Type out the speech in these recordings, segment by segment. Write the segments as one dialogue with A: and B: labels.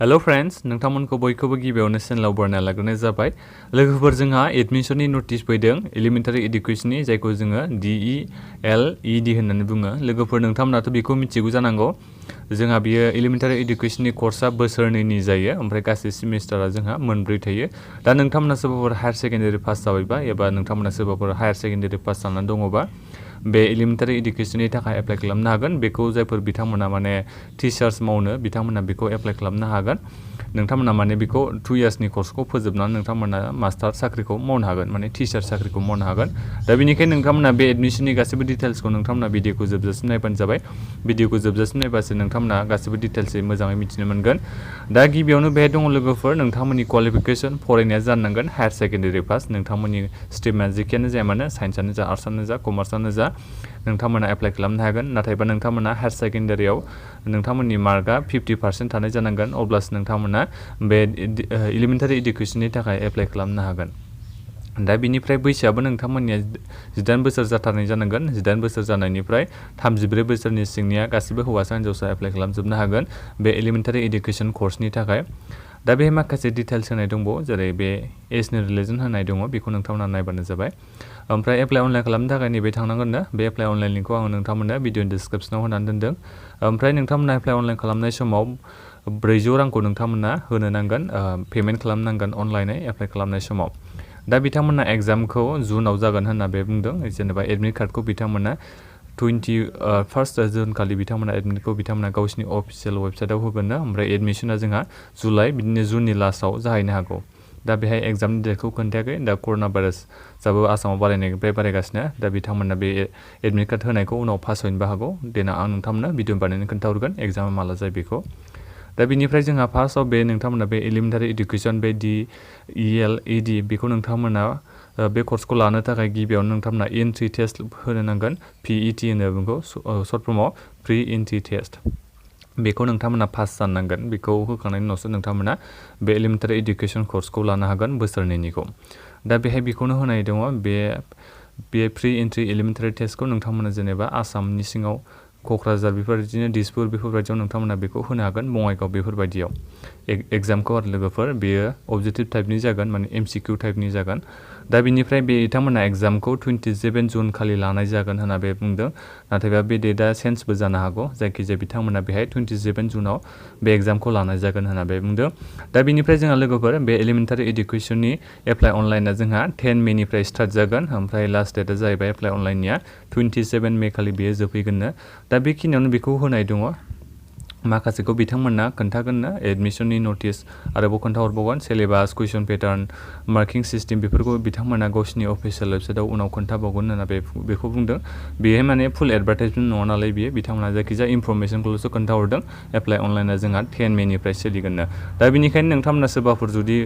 A: Hello friends, नोंथांमोनखौ बयखौबो गिबियावनो चेनेलाव बरायना लाग्रोनाय जाबाय। लोगोफोर, जोंहा एडमिशननि नटिस फैदों एलिमेन्टारि इडुकेशननि, जायखौ जोङो DELED होननानै बुङो। लोगोफोर, नोंथांमोनाथ' बेखौ मिथिगौ जानांगौ। जोंहा बियो एलिमेन्टारि इडुकेशननि कर्सआ बोसोरनैनि जायो, ओमफ्राय गासै सेमिस्टारा जोंहा मोनब्रै थायो। दा नोंथांमोना सोरबाफोर हायार सेकेन्डारि पास जाबायबा एबा नोंथांमोना सोरबाफोर हायार सेकेन्डारि पास जानानै दङबा बे एलिमेन्टारि इडुकेशननि थाखाय एप्लाइ खालामनो हागोन। बेखौ जायफोर बिथांमोना माने टिचार्स मावनो बिथांमोना बेखौ एप्लाइ खालामनो हागोन। नोंथांमोना माने बेखौ 2 इयार्सनि कर्सखौ फोजोबनानै नोंथांमोना मास्टार साख्रिखौ मावनो हागोन, माने टिचार साख्रिखौ मावनो हागोन। दा बेनिखायनो नोंथांमोना बे एडमिशननि गासैबो डिटेल्सखौ नोंथांमोना भिडिअखौ जोबजासिम नायबानो जाबाय। भिडिअखौ जोबजासिम नायबासो नोंथांमोना गासैबो डिटेल्सै मोजाङै मिथिनो मोनगोन। दा गिबियावनो बेहाय दङ लोगोफोर, नोंथांमोननि क्वालिफिकेसन फरायनाया जानांगोन हायार सेकेन्डारि पास। नोंथांमोननि स्ट्रिमा जेखियानो जाया मानो, साइन्सआनो जा, आर्ट्सआनो जा, कमार्सआनो जा, नोंथांमोना एप्लाइ खालामनो हागोन। नाथायबा नोंथांमोना हायार सेकेन्डारियाव नोंथांमोननि मार्कआ 50% थानाय जानांगोन, अब्लासो नोंथांमोना बे एलिमेन्टारि इडुकेशननि थाखाय एप्लाइ खालामनो हागोन। दा बिनिफ्राय बैसोआबो नोंथांमोननिया 18 बोसोर जाथारनाय जानांगोन। 18 बोसोर जानायनिफ्राय 34 बोसोरनि सिंनिया गासिबो हौवासा हिन्जावसा एप्लाइ खालामजोबनो हागोन बे एलिमेन्टारि इडुकेशन कर्सनि थाखाय। दा बे माखासे डिटेल्स होनाय दंबावो, जेरै बे एजनि रिलिजन होनाय दङ, बेखौ नोंथांमोना नायबानो जाबाय। ओमफ्राय एप्लाइ अनलाइन खालामनो थाखाय नैबे थांनांगोननो। बे एप्लाइ अनलाइन लिंकखौ आङो नोंथांमोननो भिडिअनि डिसक्रिपसनाव होनानै दोनदों। ओमफ्राय नोंथांमोना एप्लाइ अनलाइन खालामनाय समाव 400 रांखौ नोंथांमोना होनो नांगोन, पेमेन्ट खालामनांगोन अनलाइनै एप्लाइ खालामनाय समाव। दा बिथांमोना एग्जामखौ जुनाव जागोन होनना बे बुंदों। जेनेबा एडमिट कार्डखौ बिथांमोना 21 जुन खालि बिथांमोना एडमिटखौ बिथांमोना गावसिनि अफिसियेल वेबसाइटआव होगोननो। ओमफ्राय एडमिशना जोंहा जुलाइ, बिदिनो जुननि लास्टआव जाहैनो हागौ। दा बेहाय एग्जामनि डेटखौ खोन्थायाखै। दा कर'ना भाइरास जाबो आसामाव बारायनायनिफ्राय बारायगासिनो। दा बिथांमोना बे एडमिट कार्ड होनायखौ उनाव पास हैनोबो हागौ। देनां आं नोंथांमोननो भिडिअ बानायनानै खोन्थाहरगोन एग्जामा माला जायो बेखौ। दा बिनिफ्राय जोंहा फार्स्टआव बे नोंथांमोना बे एलिमेन्टारि इडुकेशन बे DELED बेखौ नोंथांमोना बे कर्सखौ लानो थाखाय गिबियावनो नोंथांमोना एन्ट्रि टेस्ट होनो नांगोन। PET होनो बेखौ सर्ट फर्मआव, प्रि एन्ट्रि टेस्ट। बेखौ नोंथांमोना पास जानांगोन। बेखौ होखांनायनि उनावसो नोंथांमोना बे एलिमेन्टारि इडुकेशन कर्सखौ लानो हागोन बोसोरनैनिखौ। दा बेहाय बेखौनो होनाय दङ, बे प्रि एन्ट्रि एलिमेन्टारि टेस्टखौ नोंथांमोना जेनेबा आसामनि सिङाव क'क्राझार बेफोरबायदिनो दिसपुर बेफोरबायदियाव नोंथांमोना बेखौ होनो हागोन, बङाइगाव बेफोरबायदियाव एग्जामखौ आरो लोगोफोर। बेयो अबजेक्टिभ टाइपनि जागोन, माने MCQ टाइपनि जागोन। दा बिनिफ्राय बिथांमोना एग्जामखौ 27 जुन खालि लानाय जागोन होनना बे बुंदों। नाथायबा बे डेटआ चेन्जबो जानो हागौ। जायखिजाया बिथांमोना बेहाय 27 जुनाव बे एग्जामखौ लानाय जागोन होनना बे बुंदों। दा बिनिफ्राय जोंहा लोगोफोर बे एलिमेन्टारि इडुकेशननि एप्लाइ अनलाइना जोंहा 10 मेनिफ्राय स्टार्ट जागोन। ओमफ्राय लास्ट डेटआ जाहैबाय एप्लाइ अनलाइननिया 27 मे खालि बेयो जोबहैगोननो। दा बेखिनियावनो बेखौ होनाय दङ। माखासेखौ बिथांमोना खोन्थागोननो, एडमिशननि नटिस आरोबाव खोन्थाहरबावगोन, सिलेबास, कुइसन पेटार्न, मार्किं सिस्टेम बेफोरखौ बिथांमोना गावसिनि अफिसियेल वेबसाइटआव उनाव खोन्थाबावगोन होनना बेखौ बुंदों। बेहाय माने फुल एडभार्टाइजमेन्ट नङा नालाय बियो, बिथांमोना जायखिजाया इनफरमेसनखौल'सो खोन्थाहरदों। एप्लाइ अनलाइना जोंहा 10 मेनिफ्राय सोलिगोननो। दा बेनिखायनो नोंथांमोना सोरबाफोर जुदि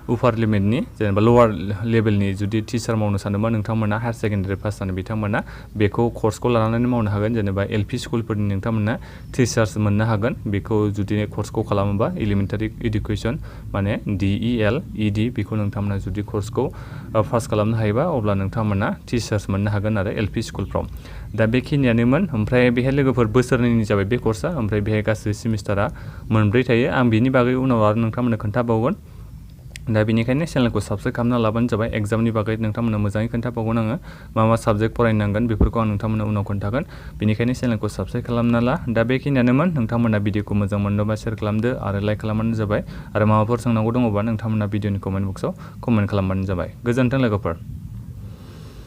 A: उपार लिमिटनि जेनेबा लवार लेभेलनि जुदि टिचार मावनो सानोबा नोंथांमोना हायार सेकेन्डारि पास जानाय बिथांमोना बेखौ कर्सखौ लानानै मावनो हागोन। जेनेबा LP स्कुलफोरनि नोंथांमोना टिचार्स मोननो हागोन बेखौ जुदि कर्सखौ खालामोबा। एलिमेन्टारि इडुकेशन माने DELED बेखौ नोंथांमोना जुदि कर्सखौ पास खालामनो हायोबा अब्ला नोंथांमोना टिचार्स मोननो हागोन आरो LP स्कुलफ्राव। दा बेखिनियानोमोन। ओमफ्राय बेहाय लोगोफोर बोसोरनैनि जाबाय बे कर्सआ। ओमफ्राय बेहाय गासै सेमिस्टारा मोनब्रै थायो। आं बिनि बागै उनाव आरो नोंथांमोननो खोन्थाबावगोन। दा बेनिखायनो चेनेलखौ साबस्क्राइब खालामना लाबानो जाबाय। एग्जामनि बागै नोंथांमोननो मोजाङै खोन्थाबावगोन आङो। मा साबजेक्ट फरायनांगोन बेफोरखौ आं नोंथांमोननो उनाव खोन्थागोन। बेनिखायनो चेनेलखौ साबस्क्राइब खालामना ला। दा बेखिनियानोमोन। नोंथांमोना भिडिअखौ मोजां मोनदोंबा शेयार खालामदो आरो लाइक खालामबानो जाबाय। आरो माबाफोर सोंनांगौ दङबा नोंथांमोना भिडिअनि कमेन्ट बक्सआव कमेन्ट खालामबानो जाबाय। गोजोन्थों लोगोफोर।